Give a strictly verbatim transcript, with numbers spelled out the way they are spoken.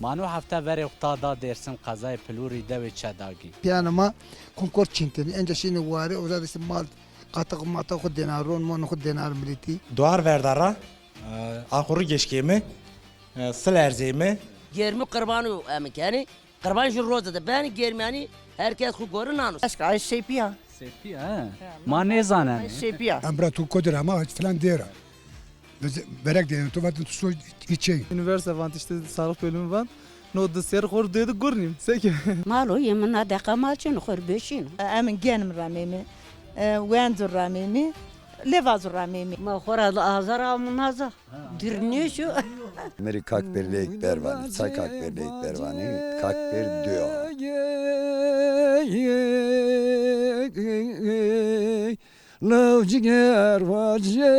Ma no hefte verê xo ta da Dêrsim, qezayê Pilûrî, dewê Çedagî. Pîyanê ma konkor çîntenî, enca şînê warê, uza de îşte mal, qataq mataq xo dêna ron, mon xo dêna milletî. Duar verda ra, e, axurî geşkême, e, sil erzême. Gêrmî qirbanû em kenî. Qirban jû roze de benî, gêrmî yanî her kes xo gorî nano. Eşk ay şêpîya. Sepî, he. Ma nêzanenê. Şêpîya. Em bira tu kodir hema filan dêra. Berek dêrin tu vatin tu so içey. Üniversite vant işte sağlık bölümü vant. No di ser xor dêdi gurnîm. Seke. Malo yê min na deqa mal çin xor beşîno. Em genim ramêmi. Wendu ramêmi. Levazu ramêmi. Ma xora azar amunaza. Dirnêşo. Merî kak pêr leyk bervanî, say kak pêr leyk bervanî, kak pêr dua. Lewciger vacê.